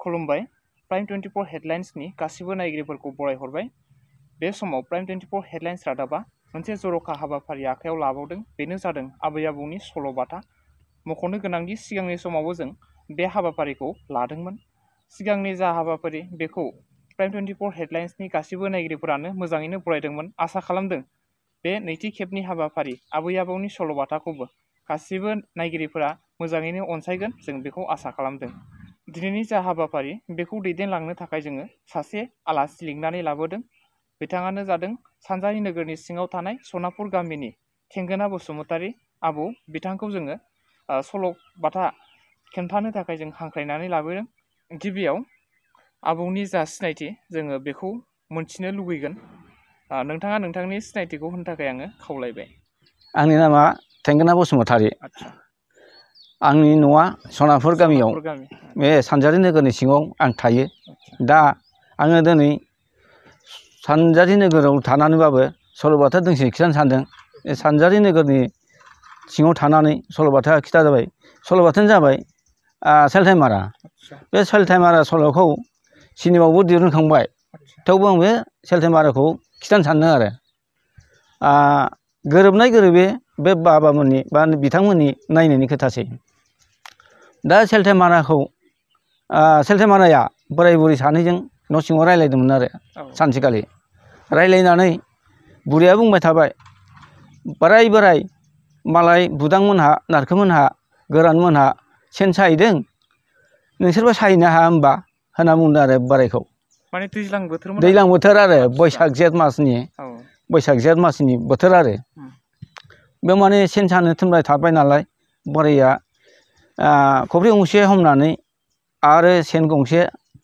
खुलुमबाय प्राइम 24 हेडलाइन्सनि गासिबो नायगिरिफोरखौ बरायहरबाय। बे समाव प्राइम 24 हेडलाइन्स रादाबा मोनसे जर'खा हाबाफारि आखायाव लाबावदों। बेनो जादों आबै आबौनि सल'बाथा। मख'नो गोनांदि सिगांनि समावबो जों बे हाबाफारिखौ लादोंमोन। सिगांनि जा हाबाफारि बेखौ प्राइम 24 हेडलाइन्सनि गासिबो नायगिरिफोरानो मोजाङैनो बरायदोंमोन। आसा खालामदों बे नैथि खेबनि हाबाफारि आबै आबौनि सल'बाथाखौबो गासिबो नायगिरिफोरा मोजाङैनो अनसायगोन, जों बेखौ आसा खालामदों। दिनैनि जा हाबाफारि बेखौ दैदेनलांनो थाखाय जोङो सासे आलासि लिंनानै लाबोदों। बिथाङानो जादों सानजारि नोगोरनि सिङाव थानाय सनापुर गामिनि थेंगोना बसुमतारी आबौ। बिथांखौ जोङो सल'बाथा खोन्थानो थाखाय जों हांख्रायनानै लाबोदों। गिबियाव आबौनि जा सिनायथि जोङो बेखौ मोनथिनो लुगैगोन। नोंथाङा नोंथांनि सिनायथिखौ होनो थाखाय आङो खावलायबाय। आंनि नामा थेंगोना बसुमतारी। आंनि न'आ सनापुर गामियाव बे सानजारि नोगोरनि सिङाव आं थायो। दा आङो दिनै सानजारि नोगोराव थानानैबाबो सल'बाथा दोंसे खिथानो सानदों। सानजारि नोगोरनि सिङाव थानानै सल'बाथा खिथा जाबाय। सल'बाथायानो जाबाय सेलथायमारा। बे सेलथायमारा सल'खौ सिनेमायावबो दिहुनखांबाय। थेवबो आं बे सेलथायमाराखौ खिथानो सानदों आरो। गोरोबनाय गोरोबै बे बाबामोननि बा बिथांमोननि नायनायनि खोथासै। दा सेलथायमाराया बोराय बुरै सानैजों न' सिङाव रायज्लायदोंमोन आरो सानसेखालि। रायज्लायनानै बुरैया बुंबाय थाबाय, बोराय मालाय बुदांमोनहा नारखोमोनहा गोरानमोनहा सेन साहैदों, नोंसोरबो साहैनो हाया होनबा होनना बुंदों आरो बोरायखौ। माने दैज्लां बोथोर आरो बैसाग जेठ मासनि बोथोर आरो। बे माने सेन सानो थिनबाय थाबाय नालाय बोराया खफ्रि गंसे हमनानै आरो सेन गंसे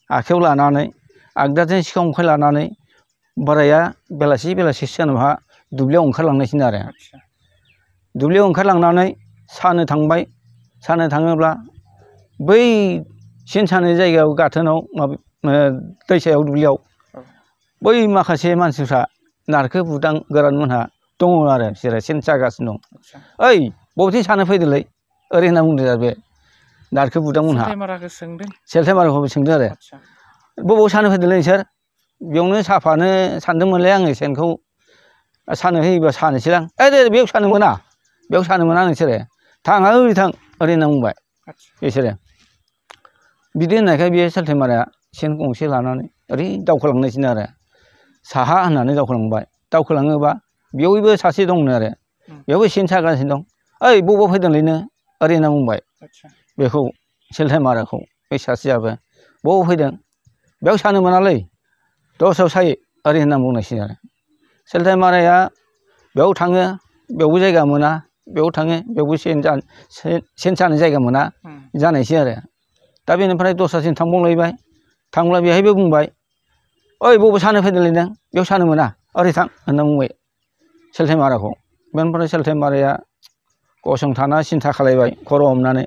आखाइयाव लानानै आगदाजों सिखा खंखाइ लानानै बोराया बेलासि सोनाबहा दुब्लियाव ओंखारलांनायसै आरो। दुब्लियाव ओंखारलांनानै सानो थांबाय। सानो थाङोब्ला बै सेन सानाय जायगायाव गाथोनाव दैसायाव दुब्लियाव बै माखासे मानसिफ्रा नारखो बुदां गोरानमोनहा दङ आरो, बिसोरो सेन सागासिनो दं। ओइ बबेथिं सानो फैदोंलै ओरै होनना बुंदों आरो बे नारखो बुदांमोनहा। सेलथायमाराखौ सोंदों आरो, बबाव सानो फैदोंलै नोंसोर? बेयावनो साफानो सानदोंमोनलै आङो, सेनखौ सानो होयोबा सानोसैलां। दे बेयाव सानो मोना, बेयाव सानो मोना नोंसोरो, थाङा ओरै थां ओरै होनना बुंबाय बिसोरो। बिदि होननायखाय बे सेलथायमाराया सेन गंसे लानानै ओरै दावखोलांनायसैनो आरो। साहा होननानै दावखोलांबाय। दावखोलाङोबा बेयावबो सासे दंनो आरो, बेयावबो सेन सागासिनो दं। ओइ बबाव फैदोंलै नों ओरै होनना बुंबाय बेखौ सेलथायमाराखौ। बे सासेयाबो बबाव फैदों? बेयाव सानो मोनालै, दस्रायाव सायो ओरै होनना बुंनायसै आरो। सेलथायमाराया बेयाव थाङो, बेयावबो जायगा मोना, बेयाव थाङो बेयावबो सेन सानो जायगा मोना जानायसै आरो। दा बेनिफ्राय दस्रासिम थांबावलायबाय। थांब्ला बेहायबो बुंबाय, ओइ बबाव सानो फैदोंलै नों? बेयाव सानो मोना, ओरै थां होनना बुंबाय सेलथायमाराखौ। बेनिफ्राय सेलथायमाराया गसंथाना सिन्था खालायबाय खर' हमनानै,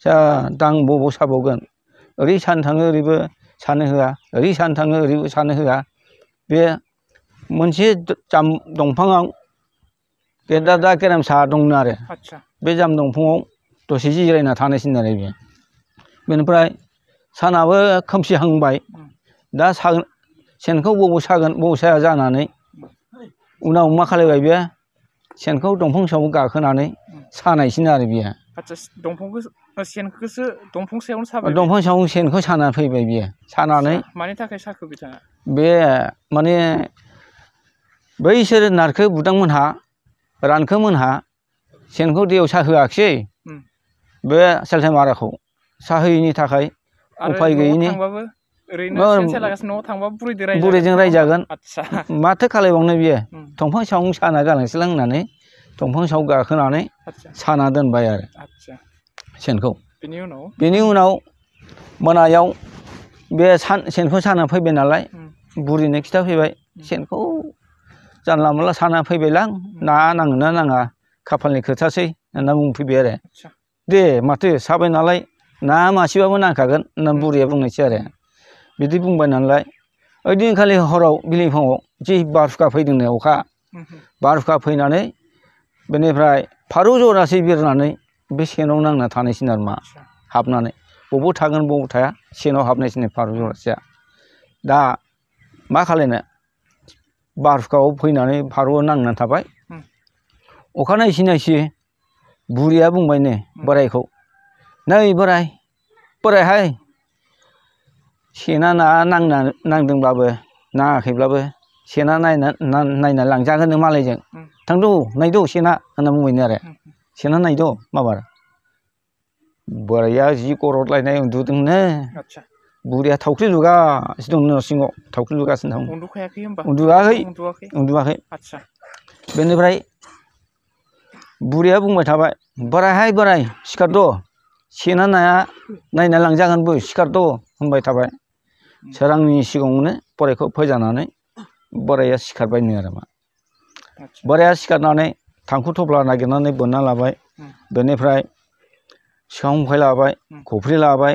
दा आं बबाव साबावगोन? ओरै सानो थाङो ओरैबो सानो होआ, ओरै सानो थाङो ओरैबो सानो होआ। बे मोनसे दंफाङाव गेद्दादा गेरेमसा दंनो आरो। बे जाम दंफाङाव दसे जिरायना थानायसैनो आरो बेयो। बेनिफ्राय सानाबो खोमसिहांबाय। दा सेनखौ बबाव सागोन बबाव साया जानानै उनाव मा खालायबाय बे सेनखौ दंफां सायाव गाखोनानै सानायसैनो आरो बियो। सेनखौसो दंफां सायावनो साबाय? दंफां सायाव सेनखौ सानानै फैबाय बियो। सानानै मानि थाखाय साखो बिथाङा? बे माने बैसोर नारखो बुदांमोनहा रानखोमोनहा सेनखौ दैयाव साहोआखिसै बे सेलथायमाराखौ। साहैनि थाखाय उफाय गैयिनि बुरैजों रायजागोन, माथो खालायबावनो बियो। दंफां सायावनो साना गालांसैलां होननानै दंफां सायाव गाखोनानै साना दोनबाय आरो सेनखौ। बेनि उनाव मोनायाव बे सेनखौ साना फैबाय नालाय बुरैनो खिथाफैबाय, सेनखौ जानला मोनला साना फैबायलां, ना नाङोना नाङा खाफालनि खोथासै होनना बुंफैबाय आरो। दे माथो साबाय नालाय ना मासेबाबो नांखागोन होनना बुरैया बुंनायसै आरो। बिदि बुंबाय नालाय ओइदिनखालि हराव बिलिफाङाव जि बारहुंखा फैदोंनो, अखा बारहुंखा फैनानै बेनिफ्राय फारौ जरासे बिरनानै बे सेनाव नांना थानायसैनो आरो मा हाबनानै। बबाव थागोन बबाव थाया सेनाव हाबनायसै फारौ जरासेया दा मा खालायनो बारहुंखायाव फैनानै फारौआ नांनानै थाबाय अखानायसि नायसि बुरिया बुंबायनो बोरायखौ नै बोरायहाय सेना नांदोंब्लाबो नाङाखैब्लाबो सेना नायना लांजागोन मालायजों थांद' नायद' सेना होनना बुंबायनो आरो सेना नायद' माबार बोराया जि गरदलायनाय उन्दुदोंनो बुरिया थावख्रि लुगासिनो दं न' सिङाव थावख्रि लुगासिनो दं उन्दुआखै बेनिफ्राय बुरिया बुंबाय थाबाय बोराय सिखारद' सेना नायना लांजागोनबो सिखारद' होनबाय थाबाय सोरांनि सिगाङावनो बोरायखौ फोजानानै बोराया सिखारबायनो आरो मा बोराया सिखारनानै थांखु थफ्ला नागिरनानै बोनना लाबाय बेनिफ्राय सिखा खंखाइ लाबाय खफ्रि लाबाय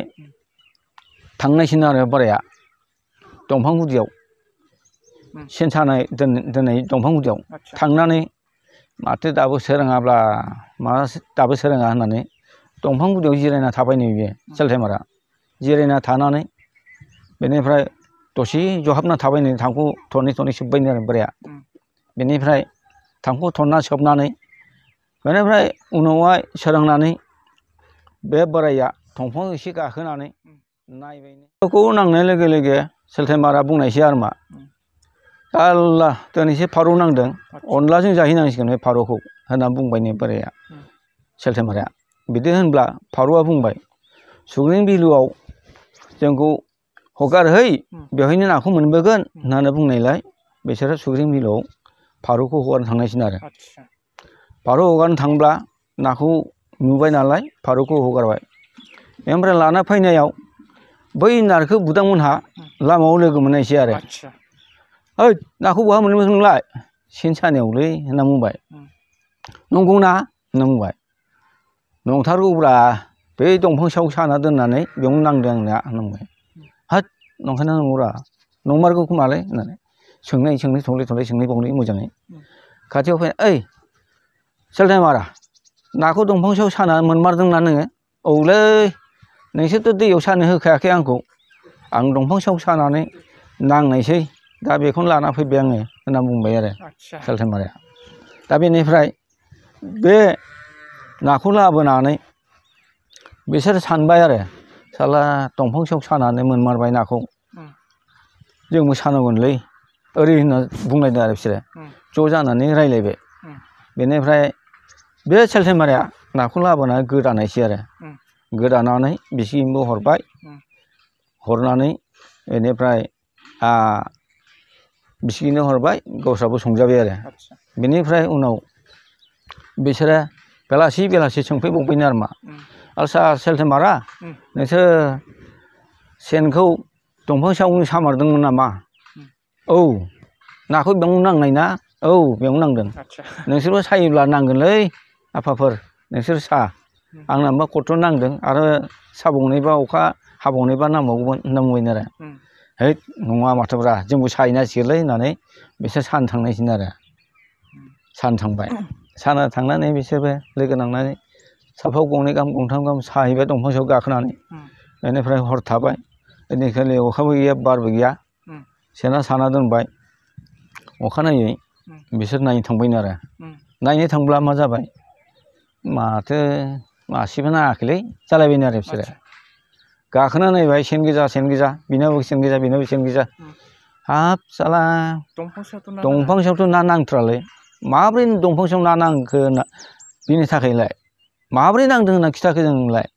थांनायसैनो आरो बोराया दंफां गुदियाव सेन सानाय दोननाय दंफां गुदियाव थांनानै माथो दाबो सोराङाब्ला दाबो सोराङा होननानै दंफां गुदियाव जिरायना थाबायनो बियो सेलथेमारा जिरायना थानानै बेनिफ्राय दसे जहाबना थाबायनो थांखु थरनै सोबबायनो आरो बोराया बेनिफ्राय थांखु थरना सोबनानै बेनिफ्राय उनावहाय सोरांनानै बे बोराया दंफां एसे गाखोनानै नायबायनो फारौखौ नांनाय लोगो लोगो सेलथेमारा बुंनायसै आरो मा आल्ला दिनैसो फारौ नांदों अनलाजों जाहैनांसिगोन बे फारौखौ होनना बुंबायनो बोराया सेलथेमाराया बिदि होनब्ला फारौआ बुंबाय सुग्रिं बिलोआव जोंखौ हगारहै बेवहायनो नाखौ मोनबोगोन होननानै बुंनायलाय बिसोरो सुग्रिं बिलोआव फारौखौ हगारनो थांनायसै आरो फारौ हगारनो थांब्ला नाखौ नुबाय नालाय फारौखौ हगारबाय ओमफ्राय लाना फैनायाव बै नारखो बुदांमोनहा लामायाव लोगो मोननायसै आरो ओइ नाखौ बहा मोनबोखो नोंलाय सेन सानायावलै होनना बुंबाय नंगौना होनना बुंबाय नंथारगौब्रा बे दंफां सायाव साना दोननानै बेयावनो नांदों आंना होनना बुंबाय हाट नंखायना नंगौरा नंमारगौ खोमालै होननानै सोंनाय थौले सोंनाय मोजाङै खाथियाव फैना ओइ सेलथेमारा नाखौ दंफां सायाव साना मोनमारदोंना नोङो औलै नोंसोरथ' दैयाव सानो होखायाखै आंखौ आं दंफां सायाव सानानै नांनायसै दा बेखौनो लाना फैबाय आङो होनना बुंबाय आरो सेलथेमाराया दा बेनिफ्राय बे नाखौ लाबोनानै बिसोर सानबाय आरो साला दंफां सायाव सानानै मोनमारबाय नाखौ जोंबो सानांगोनलै ओरै होनना बुंलायदों आरो बिसोरो ज' जानानै रायलायबाय बेनिफ्राय बे सेलथेमाराया नाखौ लाबोनानै गोदानायसै आरो गोदानानै बिसिगिनोबो हरबाय हरनानै बेनिफ्राय बिसिगिनो हरबाय गावस्राबो संजाबाय आरो बेनिफ्राय उनाव बिसोरो बेलासि सोंफैबावबायनो आरो मा आच्चा सेलथेमारा नोंसोर सेनखौ दंफां सायावनो सामारदोंमोन नामा औ नाखौ बेयावनो नांनाय ना औ बेयावनो नांदों नोंसोरबो सायोब्ला नांगोनलै आफाफोर नोंसोर सा आंनाबा खर्थ' नांदों आरो साबावनायबा अखा हाबावनायबा नांबावगौमोन होनना बुंबायनो आरो है नङा माथोब्रा जोंबो साहैनांसिगोनलै होननानै बिसोर सानो थांनायसैनो आरो सानो थांबाय साना थांनानै बिसोरबो लोगो नांनानै साफायाव गंनै गाहाम गंथाम गाहाम साहैबाय दंफां सायाव गाखोनानै बेनिफ्राय हर थाबाय बेनिखायनो अखाबो गैया बारबो गैया सेना साना दोनबाय अखानायै बिसोर नायनो थांबायनो आरो नायनो थांब्ला मा जाबाय माथो मासेबो नाङाखैलै जालायबायनो आरो बिसोरो गाखोना नायबाय सेन गोजा बिनाबो सेन गोजा हाब साला दंफां सायावथ' ना नांथ्रालै माब्रै दंफां सायाव ना नांखो होनना बिनि थाखायलाय माब्रै नांदों होनना खिथाखो जोंलाय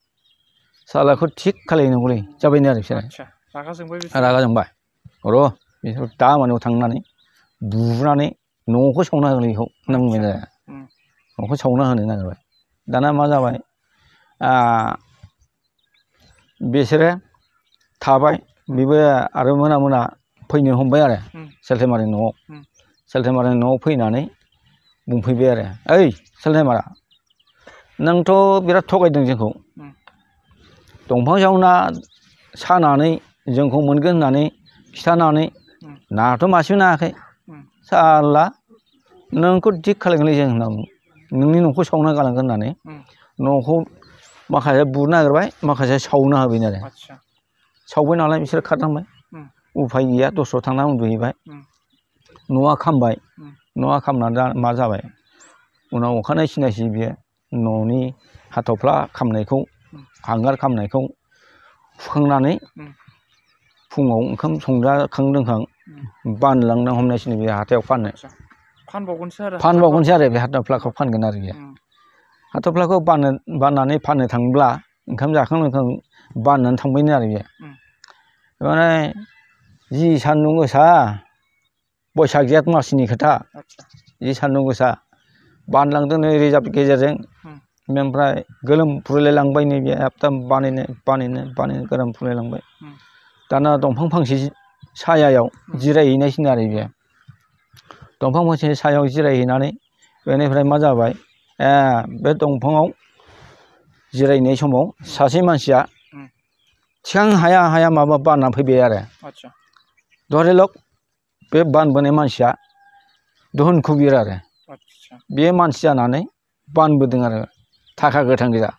सालाखौ थिग खालायनांगौलै जाबायनो आरो बिसोरो रागा जोंबाय र' बिसोर दा मोनायाव थांनानै बुनानै न'खौ सावना होनो बेखौ होनना बुंबाय आरो न'खौ सावना होनो नागिरबाय दाना मा जाबाय बिसोरो थाबाय बेबो आरो मोना फैनो हमबाय आरो सेलथेमारानि न'आव फैनानै बुंफैबाय आरो ओइ सेलथेमारा नोंथ' बिराद थगायदों जोंखौ दंफां सायाव ना सानानै जोंखौ मोनगोन होननानै खिथानानै नाथ' मासेबो नाङाखै साला नोंखौ थिग खालायगोनलै जों होनना नोंनि न'खौ सावना गालांगोन होननानै न'खौ माखासे बुनो नागिरबाय माखासे सावनो होबाय आरो आतसा सावबाय नालाय बिसोर खारलांबाय उफाय गैया दस्रायाव थांना उन्दुहैबाय न'आ खामबाय न'आ खामनानै दा मा जाबाय उनाव अखानायै सिनायसि बियो न'नि हाथफ्ला खामनायखौ हांगार खामनायखौ फुखांनानै फुङाव ओंखाम संजाखां लोंखां बानलांनो हमनायसिनो बे हाथायाव फाननो फानबावगोनसो आरो बे हाथफ्लाखौ फानगोन आरो बियो हाथफ्लाखौ बाननानै फाननो थाङोब्ला ओंखाम जाखां लोंखां बाननानै थांबायनो आरो बियो माने जि सान्दुं गोसा बैसाग जेठ मासनि खोथा जि सान्दुं गोसा बानलांदों नै रिजार्भ गेजेरजों ओमफ्राय गोलोमफ्रुलायलांबाय नैबे एकदम बानायनो गोलोमफ्रुलायलांबाय दाना दंफां फांसे सायायाव जिरायहैनायसिनो आरो बियो दंफां फांसे सायाव जिरायहैनानै बेनिफ्राय मा जाबाय बे दंफाङाव जिरायनाय समाव सासे मानसिया थिखां हाया माबा बानना फैबाय आरो धरिलक बे बानबोनाय मानसिया दोहोन खुबिर आरो बे मानसि जानानै बानबोदों आरो थाखा गोथां गोजा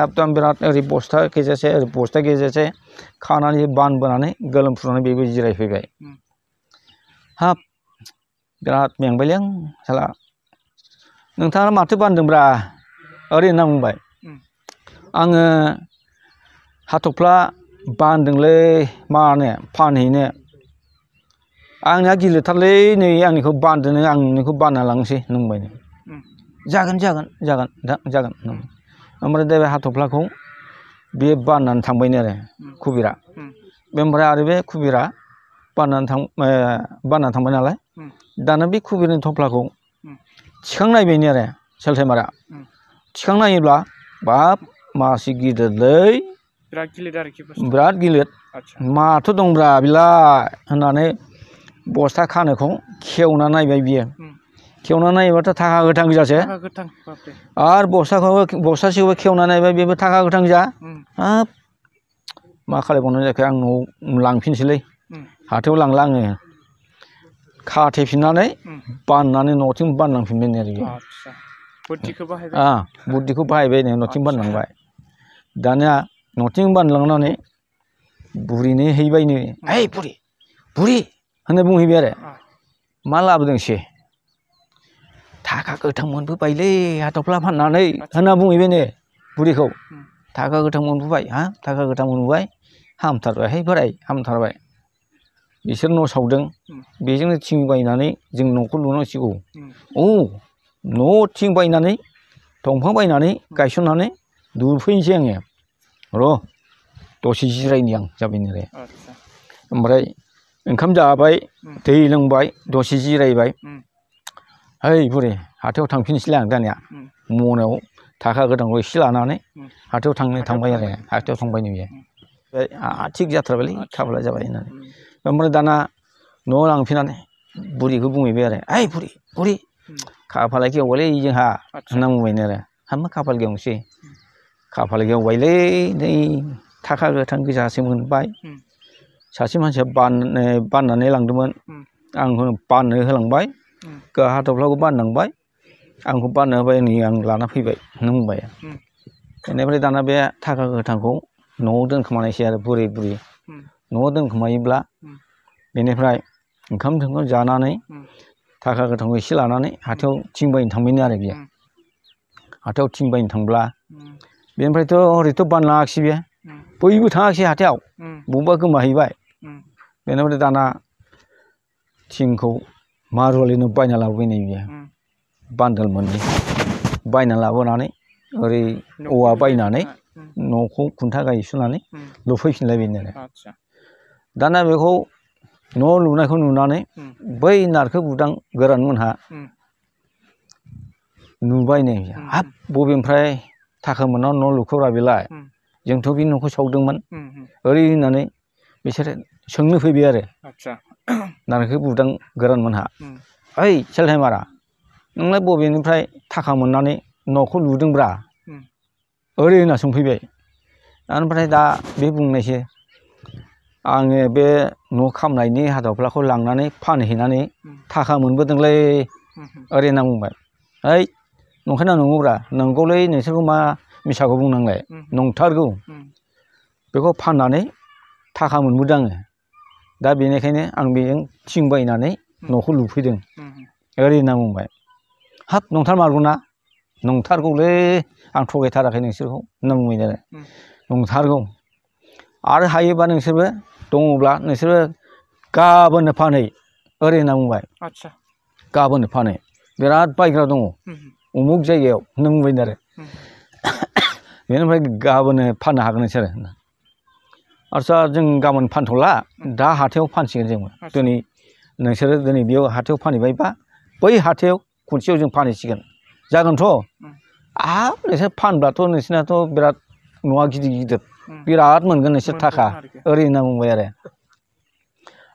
एकदम बिराद ओरै बस्था गेजेरसे खानानै बानबोनानै गोलोमफ्रुनानै बेबो जिरायफैबाय हाब बिराद मेंबायलै आं साला नोंथाङा माथो बानदोंब्रा ओरै होनना बुंबाय आङो हाथफ्ला बानदोंलै मानो फानहैनो आंनिया गिलिरथारलै नै आंनिखौ बानदो नों आं नोंनिखौ बानना लांनोसै नंबायनो जागोन ओमफ्राय दा बे हाथफ्लाखौ बे बाननानै थांबायनो आरो खुबिरा ओमफ्राय आरो बे खुबिरा बाननानै थांबाय नालाय दाना बे खुबिरनि थफ्लाखौ थिखांनायबायनो आरो सेलथेमारा थिखांनायोब्ला बाब मासे गिदिरलै बिराद गिलिर माथो दंब्रा बेलाय होननानै बस्था खानोखौ खेवना नायबाय बियो खेवना नायोबाथ' थाखा गोथां गोजासो आरो बस्थासेखौबो खेवना नायबाय बेबो थाखा गोथां गोजा हाब मा खालायबावनो जाखो आं न'आव लांफिनसैलै हाथायाव लांला आङो खाथेफिननानै बाननानै न'थिं बानलांफिनबाय आरो बियो बुद्धिखौ बाहायबाय न'थिं बानलांबाय दानिया न'थिं बानलांनानै बुरिनो हैबायनो ओइ बुरि होनना बुंहैबाय आरो मा लाबोदोंसै थाखा गोथां मोनबोबायलै हाथफ्ला फाननानै होनना बुंहैबायनो बुरिखौ थाखा गोथां मोनबोबाय थाखा गोथां मोनबोबाय हामथारबायहाय बोराय हामथारबाय बिसोर न' सावदों बेजोंनो थिं बायनानै जों न'खौ लुनांसिगौ न' थिं बायनानै दंफां बायनानै गायसननानै लुफैनोसै आङो र' दसे जिरायनि आं जाबायनो आरो ओमफ्राय ओंखाम जाबाय दै लोंबाय दसे जिरायबाय ओइ बुरि हाथायाव थांफिनसैलै आं दानिया मनायाव थाखा गोथांखौ एसे लानानै हाथायाव थांबाय आरो हाथायाव थांबायनो बियो थिग जाथारबायलै खाफाला जाबाय होननानै ओमफ्राय दाना न'आव लांफिननानै बुरिखौ बुंहैबाय आरो ओइ बुरि खाफाला गेवबायलै जोंहा होनना बुंबायनो आरो हामा खाफाल गेवनोसै खाफाल गेवबायलै नै थाखा गोथां गोजासो मोनबाय सासे मानसिया बाननानै लांदोंमोन आंखौ बाननो होलांबाय हाथफ्लाखौ बाननांबाय आंखौ बाननो होबाय नै आं लाना फैबाय होनना बुंबाय बेनिफ्राय दाना बे थाखा गोथांखौ न'आव दोनखोमानायसै आरो बुरि न'आव दोनखोमायोब्ला बेनिफ्राय ओंखाम जानानै थाखा गोथांखौ एसे लानानै हाथायाव थिं बायनो थांबायनो आरो बियो हाथायाव थिं बायनो थांब्ला बेनिफ्रायथ' हरैथ' बानलाङाखिसै बियो बयबो थाङाखिसै हाथायाव बबेबा गोमाहैबाय बेनिफ्राय दाना थिंखौ मारुवालिनो बायना लाबोबायनो बियो बान्दोल मोननै बायना लाबोनानै ओरै औवा बायनानै न'खौ खुन्था गायसननानै लुफैफिनलायबायनो आरो दाना बेखौ न' लुनायखौ नुनानै बै नारखो बुदां गोरान मोनहा नुबायनो हाब बबेनिफ्राय थाखा मोननानै न' लुखोब्रा बेलाय जोंथ' बे न'खौ सावदोंमोन ओरै होननानै बिसोरो सोंनो फैबाय आरो नारखो बुदां गोरान मोनहा ओइ सेलथायमारा नोंलाय बबेनिफ्राय थाखा मोननानै न'खौ लुदोंब्रा ओरै होनना सोंफैबाय ओमफ्राय दा बे बुंनायसै आङो बे न' खामनायनि हाथफ्लाखौ लांनानै फानहैनानै थाखा मोनबोदोंलै ओरै होनना बुंबाय ओइ नंखायना नंगौब्रा नंगौलै नोंसोरखौ मा मिसाखौ बुंनांलाय नंथारगौ बेखौ फाननानै थाखा मोनबोदों आङो दा बेनिखायनो आं बेजों थिं बायनानै न'खौ लुफैदों ओरै होनना बुंबाय हाब नंथार मारगौना नंथारगौलै आं थगायथाराखै नोंसोरखौ होनना बुंबाय आरो नंथारगौ आरो हायोबा नोंसोरबो दङब्ला नोंसोरो गाबोननो फानहै ओरै होनना बुंबाय गाबोननो फानहै बिराद बायग्रा दङ उमुक जायगायाव होनना बुंबाय आरो बेनिफ्राय गाबोननो फाननो हागोन नोंसोर आदसा जों गाबोन फानथ'ला दा हाथायाव फानसिगोन जों दिनै नोंसोरो दिनै बेयाव हाथायाव फानहैबायबा बै हाथायाव खनसेयाव जों फानहैसिगोन जागोनथ' हाब नोंसोर फानब्लाथ' नोंसिनाथ' बिराद न'आ गिदिर गिदिर बिराद मोनगोन नोंसोर थाखा ओरै होनना बुंबाय आरो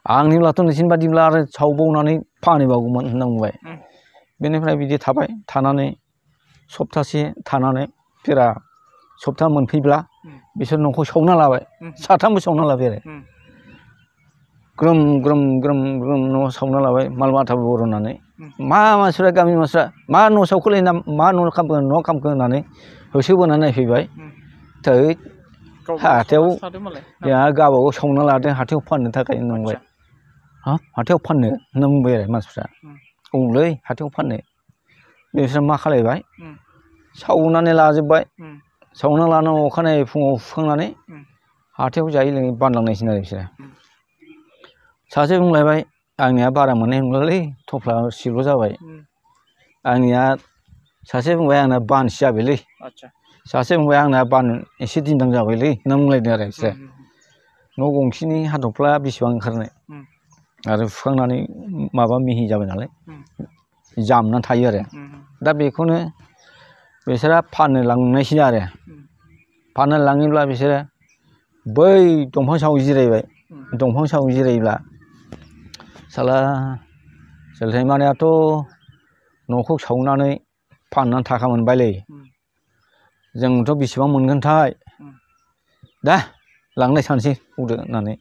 आंनिब्लाथ' नोंसिनि बादिब्ला आरो सावबावनानै फानहैबावगौमोन होनना बुंबाय बेनिफ्राय बिदि थाबाय थानानै सप्तासे थानानै फेरा सप्ता मोनफैब्ला बिसोर न'खौ सावना लाबाय साथामबो सावना लाबाय आरो ग्रोम ग्रोम ग्रोम ग्रोम न' सावना लाबाय माल माथाबो बरननानै मा मानसिफ्रा गामिनि मानसिफ्रा मा न' सावखोलै मा न' खालामखो होननानै होसोबोनानै नायफैबाय थै हाथायाव जोंहा गावबागाव सावना लादों हाथायाव फाननो थाखाय होनना बुंबाय हाब हाथायाव फाननो होनना बुंबाय आरो मानसिफ्रा औलै हाथायाव फाननो बिसोर मा खालायबाय सावनानै लाजोब्बाय सावना लानानै अखानायै फुङाव फुखांनानै हाथायाव जायै लोङै बानलांनायसै आरो बिसोरो सासे बुंलायबाय आंनिया बारा मोननाय नंलालै थफ्लासेल' जाबाय आंनिया सासे बुंबाय आंना बानसे जाबायलै सासे बुंबाय आंना बान एसे दिन्दां जाबायलै होनना बुंलायदों आरो बिसोरो न' गंसेनि हाथफ्ला बेसेबां ओंखारनाय आरो फुखांनानै माबा मिहि जाबाय नालाय जामनानै थायो आरो दा बेखौनो बिसोरा फाननो लांनायसै आरो फाननो लाङोब्ला बिसोरो बै दंफां सायाव जिरायबाय दंफां सायाव जिरायोब्ला साला सेलथायमानियाथ' न'खौ सावनानै फाननानै थाखा मोनबायलै जोंथ' बेसेबां मोनगोनथाय दा लांनाय थांसै बुंदो होननानै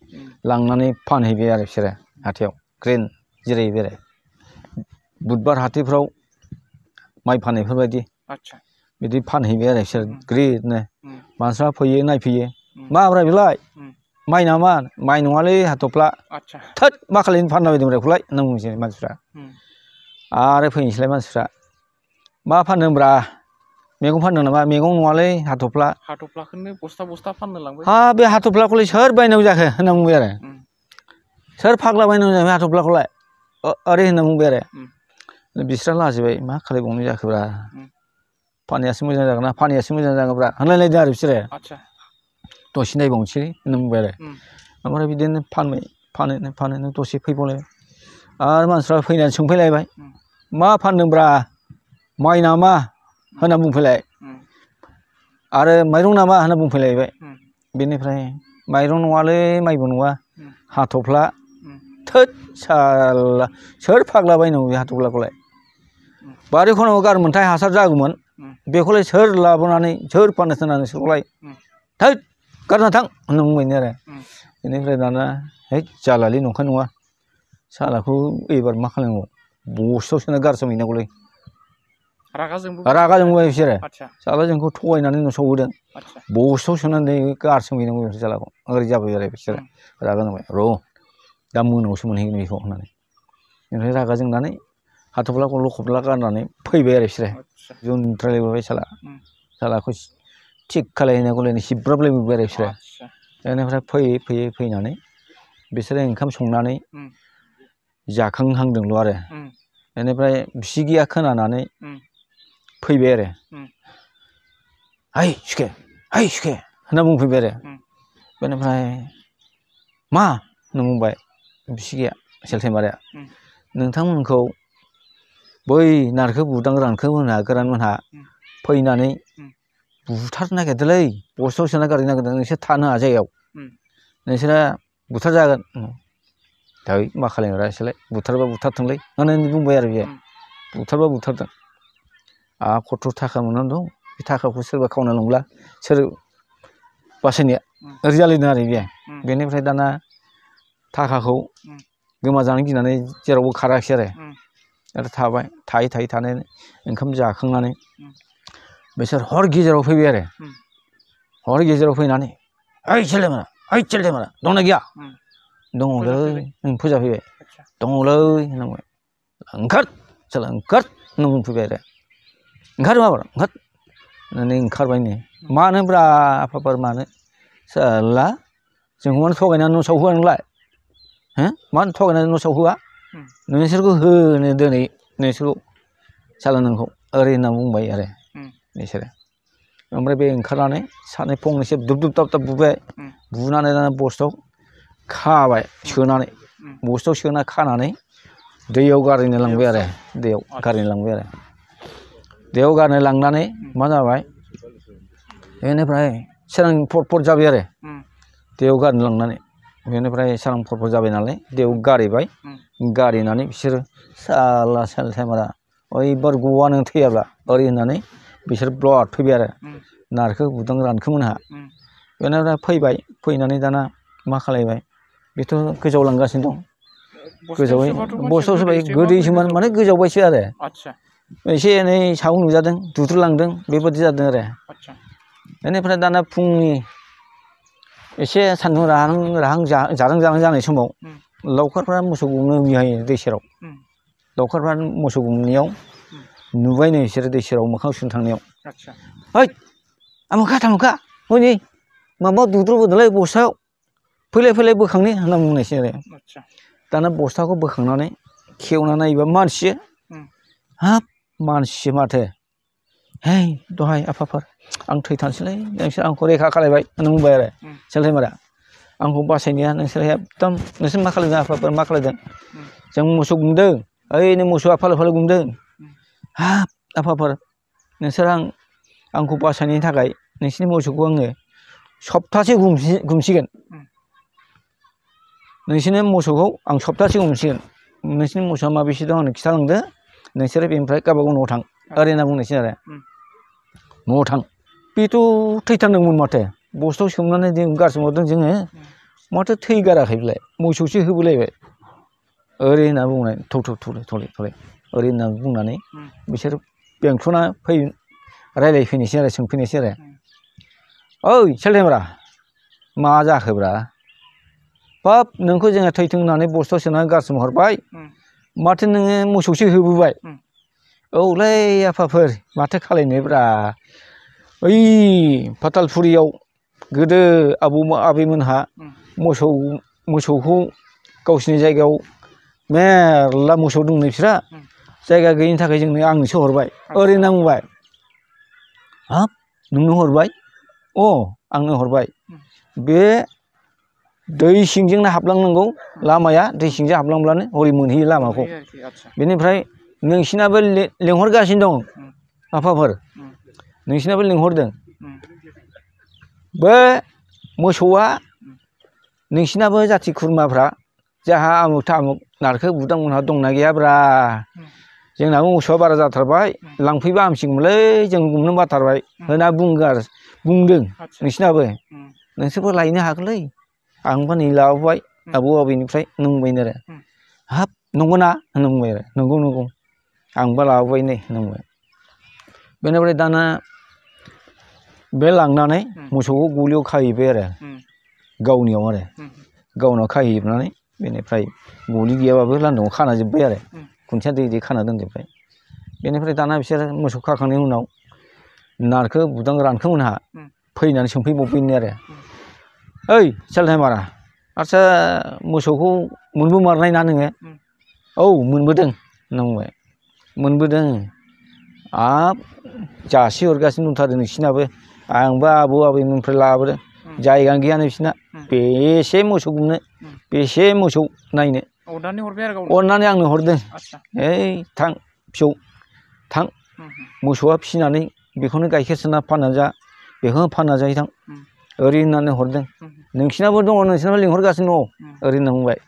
लांनानै फानहैबाय आरो बिसोरो हाथायाव ग्रेन जिरायहैबाय आरो बुधबार हाथायफ्राव माइ फाननायफोरबायदि बिदि फानहैबाय आरो बिसोर ग्रिदनो मानसिफ्रा फैयो नायफैयो माब्रा बेलाय माइ नामा माइ नङालै हाथफ्ला थोद मा खालायनो फानला बायदोंब्रा बेखौलाय होनना बुंसै मानसिफ्रा आरो फैनोसैलाय मानसिफ्रा मा फानदोंब्रा मैगं फानदों नामा मैगं नङालै हाथफ्लाखौनो बस्था बस्था फाननो लांबाय हा बे हाथफ्लाखौलाय सोर बायनांगौ जाखो होनना बुंबाय आरो सोर फाग्ला बायनांगौ जाखो हाथफ्लाखौलाय ओरै होनना बुंबाय आरो बिस्रा लाजिबाय मा खालायबावनो जाखोब्रा फाननायासो मोजां जागोन ना फाननायासो मोजां जागोनब्रा होनलायलायदों आरो बिसोरो दसे नायबावनोसै होनना बुंबाय आरो ओमफ्राय बिदिनो फाननो दसे फैबावलायबाय आरो मानसिफ्रा फैनानै सोंफैलायबाय मा फानदोंब्रा माइ नामा होनना बुंफैलाय आरो माइरं नामा होनना बुंफैलायबाय बेनिफ्राय माइरं नङालै माइबो नङा हाथफ्ला थोद साला सोर फाग्ला बायनांगौ बे हाथफ्लाखौलाय बारि खनायाव गारमोनथाय हासार जागौमोन बेखौलाय सोर लाबोनानै सोर फाननो थिना नोंसोरखौलाय थोद गारना थां होनना बुंबायनो आरो बेनिफ्राय दाना है जालालै नंखाय नङा सालाखौ एबार मा खालामनांगौ बस्थायाव सोना गारसोमहैनांगौलै रागा जोंबाय बिसोरो साला जोंखौ थगायनानै न' सावहोदों बस्थायाव सोनानै गारसोमहैनांगौ सालाखौ ओरै जाबाय आरो बिसोरो रागा जोंबाय र' दा मोनायावसो मोनहैगोन बेखौ होननानै ओमफ्राय रागा जोंनानै हाथफ्लाखौ लखबना गारनानै फैबाय आरो बिसोरो जन्थ्रायलायबाय सालाखौ थिग खालायहैनांगौलायनो सिब्राबलायबोबाय आरो बिसोरो बेनिफ्राय फैयै फैनानै बिसोरो ओंखाम संनानै जाखांहांदोंल' आरो बेनिफ्राय बिसिगिया खोनानानै फैबाय आरो हाय सुखे होनना बुंफैबाय आरो बेनिफ्राय मा होनना बुंबाय बिसिगिया सेलथायमारिया नोंथांमोनखौ बै नारखो बुदांग्राखौ गोरानमोनहा फैनानै बुथारनो नागिरदोंलै बस्थायाव सोना गारहैनो नागिरदों नोंसोर थानो होआ जायगायाव नोंसोरा बुथारजागोन दा मा खालामग्रा एसेलाय बुथारबा बुथारथोंलै होननानै बुंबाय आरो बियो बुथारबा बुथारथों आंहा खथ' थाखा मोननानै दं बे थाखाखौ सोरबा खावना लांब्ला सोर बासायनो ओरै जालायदों आरो बियो बेनिफ्राय दाना थाखाखौ गोमाजानो गिनानै जेरावबो खाराखिसै आरो आरो थाबाय थायै थानानै ओंखाम जाखांनानै बिसोर हर गेजेराव फैबाय आरो हर गेजेराव फैनानै ओइ सेलेमारा दंना गैया दङलै फुजा फैबाय दङलै होनबाय ओंखार साला ओंखार होनना बुंफैबाय आरो ओंखार माबार ओंखार होननानै ओंखारबायनो मानोब्रा आफाफोर मानो साला जोंखौ मानो थगायनानै न' सावहोआ नोंलाय हो मानो थगायनानै न' सावहोआ नोंसोरखौ होनो दिनै नोंसोरखौ साला नोंखौ ओरै होनना बुंबाय आरो बिसोरो ओमफ्राय बे ओंखारनानै सानै फंनैसो दुब दाब बुबाय बुनानै दाना बस्थायाव खाबाय सोनानै बस्थायाव सोना खानानै दैयाव गारहैनो लांबाय आरो दैयाव गारहैनो लांबाय आरो दैयाव गारनो लांनानै मा जाबाय बेनिफ्राय सोरां फट जाबाय आरो दैयाव गारनो लांनानै बेनिफ्राय सोरां फट जाबाय नालाय दैयाव गारहैबाय गारहैनानै बिसोरो साला सेलथेमारा ओइबार गवा नों थैयाब्ला ओरै होननानै बिसोर ब्लद फैबाय आरो नारखो बुदां रानखो मोनहा बेनिफ्राय फैबाय फैनानै दाना मा खालायबाय बेथ' गोजावलांगासिनो दं गोजावै बस्थायाव सोबाय गोदैसोमोन माने गोजावबायसो आरो एसे एनै साव नुजादों दुद्रुलांदों बेबादि जादों आरो बेनिफ्राय दाना फुंनि एसे सान्दुं राहां जारां जानाय समाव लावखारफ्रा मोसौ गुमनो हैयो दै सेराव लावखारफ्रा मोसौ गुमनायाव नुबायनो बिसोरो दै सेराव मोखां सुनो थांनायाव हैद आमुखा हनै माबा दुद्रुबोदोंलै बस्थायाव फैलाय बोखांनि होनना बुंनायसै आरो दाना बस्थाखौ बोखांनानै खेवना नायोबा मानसि हाब मानसि माथो है दहाय आफाफोर आं थैथारसैलै नोंसोर आंखौ रैखा खालायबाय होनना बुंबाय आरो सेलथेमारा आंखौ बासायनाया नोंसोर एकदम नोंसोर मा खालायदों आफाफोर मा खालायदों जों मोसौ गुमदों ओइनो मोसौआ फालो गुमदों हाब आफाफोर नोंसोर आंखौ बासायनायनि थाखाय नोंसिनि मोसौखौ आङो सप्तासे गुमसिगोन नोंसिनि मोसौखौ आं सप्तासे गुमसिगोन नोंसिनि मोसौआ माबेसे दं आंनो खिथालांदो नोंसोरो बेनिफ्राय गावबा गाव न'आव थां ओरै होनना बुंनोसै आरो न'आव थां बेथ' थैथारदोंमोन माथो बस्थायाव सोमनानै जों गारसोमहरदों जोङो माथो थैगाराखै बेलाय मोसौसो होबोलायबाय ओरै होनना बुंनाय थौले ओरै होनना बुंनानै बिसोर बेंथ'ना रायज्लायफैनोसै आरो सोंफैनोसै आरो ओइ सेलथेमारा मा जाखोब्रा बाब नोंखौ जोङो थैथों होननानै बस्थायाव सोनानै गारसोमहरबाय माथो नोङो मोसौसो होबोबाय औलै आफाफोर माथो खालायनोब्रा ओइ फाथालफुरियाव गोदो आबैमोनहा मोसौखौ गावसिनि जायगायाव मेरला मोसौ दं बिस्रा जायगा गैयिनि थाखाय आंनोसो हरबाय ओरै होनना बुंबाय हाब नोंनो हरबाय आंनो हरबाय बे दै सिंजोंनो हाबलांनांगौ लामाया दै सिंजों हाबलांब्लानो हरै मोनहैयो लामाखौ बेनिफ्राय नोंसिनाबो लेंहरगासिनो दं आफाफोर नोंसिनाबो लिंहरदों बे मोसौआ नोंसिनाबो जाथि खुरमाफ्रा जाहा आमुक नारखो बुदांमोनहा दंना गैयाब्रा जोंनाबो मोसौआ बारा जाथारबाय लांफैबा हामसिगौमोनलै जों गुमनो बाथारबाय होनना बुंदों नोंसिनाबो नोंसोरबो लायनो हागोनलै आंबा नै लाबोबाय आबौ आबैनिफ्राय बुंबायनो आरो हाब नंगौना होनना बुंबाय आरो नंगौ आंबा लाबोबाय नै होनना बुंबाय बेनिफ्राय दाना बे लांनानै मोसौखौ गलियाव खाहैबाय आरो गावनियाव खाहैनानै बेनिफ्राय गलि गैयाबाबो लांदाङाव खाना जोब्बाय आरो खुन्थिया दै खाना दोनजोब्बाय बेनिफ्राय दाना बिसोर मोसौ खाखांनायनि उनाव नारखो बुदां रानखो मोनहा फैनानै सोंफैबावबायनो आरो ओइ सेलथेमारा आदसा मोसौखौ मोनबोमारनाय ना नोङो औ मोनबोदों होनना बुंबाय मोनबोदों हाब जासि हरगासिनो दंथारो नोंसिनाबो आंबो आबौ आबैमोननिफ्राय लाबोदों जायगानो गैयानो बिसिना बेसे मोसौ गुमनो बेसे मोसौ नायनो अननानै आंनो हरदों ओइ थां फिसौ थां मोसौआ फिसिनानै बेखौनो गाइखेर सेरना फाननानै जा बेखौनो फानना जायो थां ओरै होननानै हरदों नोंसिनाबो दङ नोंसिनाबो लिंहरगासिनो दङ ओरै होनना बुंबाय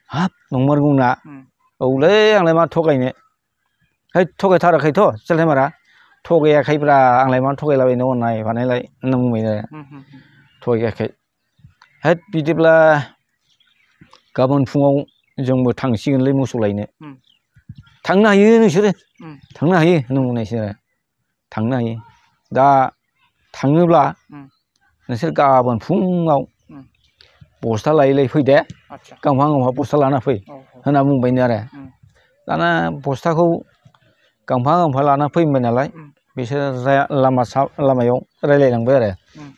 हाब नंमारगौना औलै आंलाय मा थगायनो है थगायथाराखैथ' सेलथेमारा थगायाखैब्रा आंलाय मानो थगायलाबायनो अननाय बानायलाय होनना बुंबाय आरो थगायाखै हैद बिदिब्ला गाबोन फुङाव जोंबो थांसिगोनलै मोसौ लायनो थांनो हायो नोंसोरो थांनो हायो होनना बुंनाय बिसोरो थांनो हायो दा थाङोब्ला नोंसोर गाबोन फुङाव बस्था लायै लायै फै दे गांफा गांफा बस्था लाना फै होनना बुंबायनो आरो दाना बस्थाखौ गांफा गांफा लाना फैबाय नालाय बिसोर लामायाव रायलायलांबाय आरो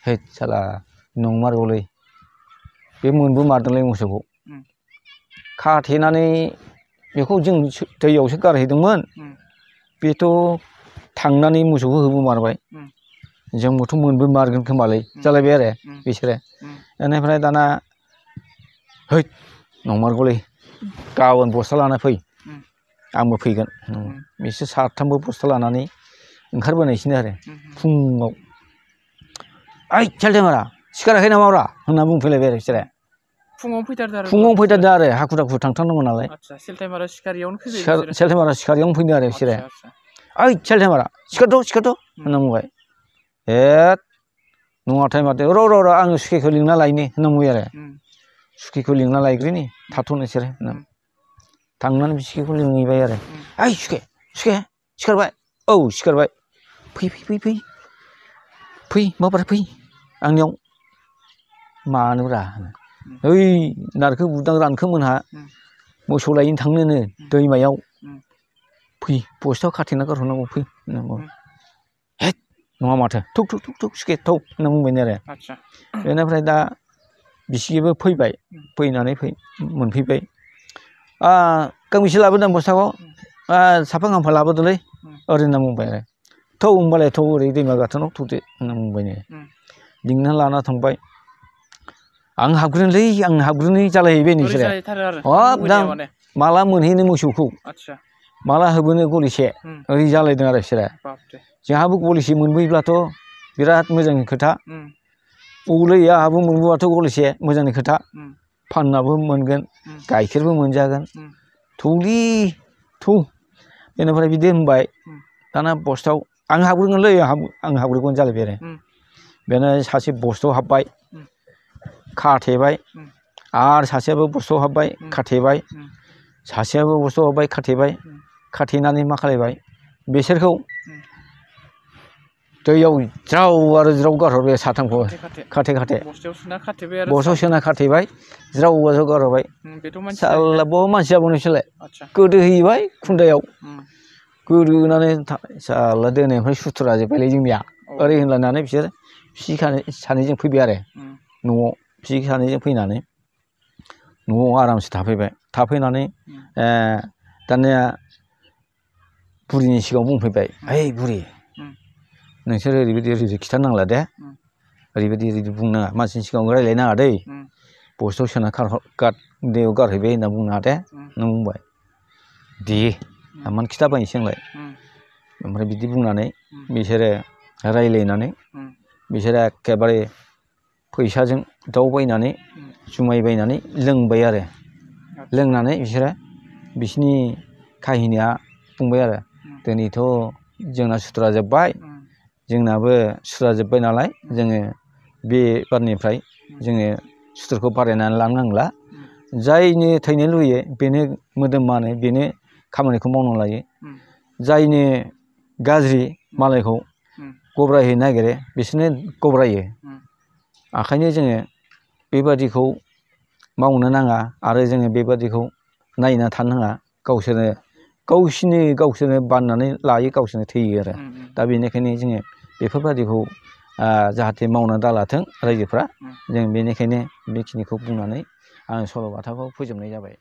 है साला नंमारगौलै बे मोनबोमारदोंलै मोसौखौ खाथेनानै बेखौ जों दैयावसो गारहैदोंमोन बेथ' थांनानै मोसौखौ होबोमारबाय जोंबोथ' मोनबोमारगोन खोमालै जालायबाय आरो बिसोरो बेनिफ्राय दाना है नंमारगौलै गाबोन बस्था लाना फै आंबो फैगोन बिसोर साथामबो बस्था लानानै ओंखारबोनायसैनो आरो फुङाव ओइ सेलथेमारा सिखाराखै नामाब्रा होनना बुंफैलायबाय आरो बिसोरो फुङाव फैथारदों आरो हाखु दाखु थांथारनांगौ नालाय सेलथेमारा सिखारियावनो फैदों आरो बिसोरो ओइ सेलथेमारा सिखारथ' होनना बुंबाय हेद नङाथाय माथो र' आङो सुखेखौ लिंना लायनि होनना बुंबाय आरो सुखेखौ लिंना लायग्रोनि थाथ' नोंसोरो थांनानै बिसिखौ लिंहैबाय आरो ओइ सुखे सिखारबाय औ सिखारबाय फै माबार फै आंनियाव मानोब्रा ओइ नारखो बुदां रानखो मोनहा मोसौ लायनो थांनोनो दैमायाव फै बस्थायाव खाथेना गारहरनांगौ फै होनना बुङो हेद नङा माथो थुक सुखे थौ होनना बुंबायनो आरो बेनिफ्राय दा बिसिगिबो फैबाय फैनानै मोनफैबाय गांबेसे लाबोदों बस्थाखौ साफा गांफा लाबोदोंलै ओरै होनना बुंबाय आरो थौ होनबालाय थौ ओरै दैमा गाथोनाव थौदो होनना बुंबायनो लिंना लाना थांबाय आं हाबग्रोनि जालायहैबाय नोंसोरो हाब दां माला मोनहैनो मोसौखौ माला होबोनो गलिसे ओरै जालायदों आरो बिसोरो जोंहाबो गलिसे मोनबोयोब्लाथ' बिराद मोजांनि खोथा औलै आंहाबो मोनबोबाथ' गलिसे मोजांनि खोथा फाननाबो मोनगोन गाइखेरबो मोनजागोन थौलै थौ बेनिफ्राय बिदि होनबाय दाना बस्थायाव आं हाबग्रोगोनलै आं हाबग्रोगोन जालायबाय आरो बेनो सासे बस्थायाव हाबबाय खाथेबाय आरो सासेयाबो बस्थायाव हाबबाय खाथेबाय सासेयाबो बस्थायाव हाबबाय खाथेबाय खाथेनानै मा खालायबाय बिसोरखौ दैयाव ज्राव आरो ज्राव गारहरबाय साथामखौ खाथे बस्थायाव सोना खाथेबाय ज्राव गारहरबाय साला बहा मानसि जाबावनो बिसोरलाय गोदोहैबाय खुन्दायाव गोदोनानै साला दोननायनिफ्राय सुथुरा जोब्बायलै जोंनिया ओरै होनलायनानै बिसोर बिसि सानैजों फैबाय आरो न'आव बिसि सानैजों फैनानै न'आव आरामसे थाफैबाय थाफैनानै दानिया बुरिनि सिगाङाव बुंफैबाय ओइ बुरि नोंसोर ओरैबायदि खिथानांला दे ओरैबायदि बुंनाङा मानसिनि सिगाङाव रायलायनाङा दै बस्थायाव सोना दैयाव गारहैबाय होनना बुंनाङा दे नों बुंबाय दे मानो खिथाबायनोसै आंलाय ओमफ्राय बिदि बुंनानै बिसोरो रायलायनानै बिसोरो एखेबारे फैसाजों दाउ बायनानै जुमाय बायनानै लोंबाय आरो लोंनानै बिसोरो बिसिनि काहिनिया बुंबाय आरो दिनैथ' जोंना सुथुरा जोब्बाय जोंनाबो सुथुरा जोब्बाय नालाय जोङो बे बारनिफ्राय जोङो सुथुरखौ बारायनानै लांनांला जायनो थैनो लुबैयो बेनो मोदोम मानो बेनो खामानिखौ मावना लायो जायनो गाज्रि मालायखौ गब्रायहैनो नागिरो बिसोरनो गब्रायो ओंखायनो जोङो बेबादिखौ मावनो नाङा आरो जोङो बेबादिखौ नायना थानो नाङा गावसोरनो बाननानै लायो गावसोरनो थैयो आरो दा बेनिखायनो जोङो बेफोरबादिखौ जाहाथे मावना दालाथों रायजोफ्रा जों बेनिखायनो बेखिनिखौ बुंनानै आं सल'बाथाखौ फोजोबनाय जाबाय।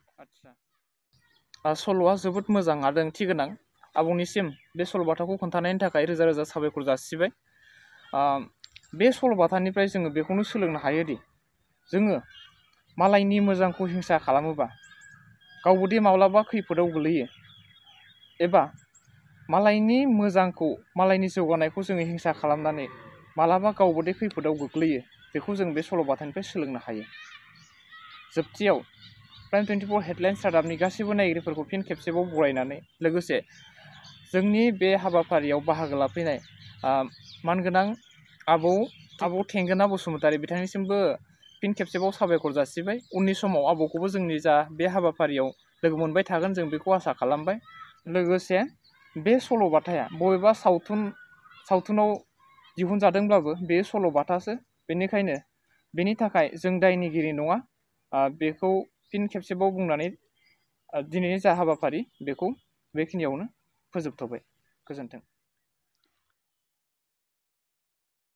सल'आ जोबोद मोजां आरो ओंथि गोनां आबौनिसिम बे सल'बाथाखौ खोन्थानायनि थाखाय रोजा रोजा साबायखर जासिबाय। बे सल'बाथानिफ्राय जोङो बेखौनो सोलोंनो हायोदि जोङो मालायनि मोजांखौ हिंसा खालामोबा गावबोदि माब्लाबा खैफोदाव गोलैयो एबा मालायनि मोजांखौ मालायनि जौगानायखौ जोङो हिंसा खालामनानै मालाबा गावबोदि खैफोदाव गोग्लैयो बेखौ जों बे सल'बाथानिफ्राय सोलोंनो हायो। जोबथियाव प्राइम 24 हेडलाइन्स रादाबनि गासैबो नायगिरिफोरखौ फिन खेबसेबाव बरायनानै लोगोसे जोंनि बे हाबाफारियाव बाहागो लाफैनाय मानगोनां आबौ थेंगोना बसुमतारी बिथांनिसिमबो फिन खेबसेबाव साबायखर जासिबाय। उननि समाव आबौखौबो जोंनि जा बे हाबाफारियाव लोगो मोनबाय थागोन जों बेखौ आसा खालामबाय। लोगोसे बे सल'बाथाया बबेबा सावथुनाव दिहुनजादोंब्लाबो बे सल'बाथासो, बेनिखायनो बेनि थाखाय जों दायनिगिरि नङा। बेखौ फिन खेबसेबाव बुंनानै दिनैनि जा हाबाफारि बेखौ बेखिनियावनो फोजोबथ'बाय। गोजोन्थों।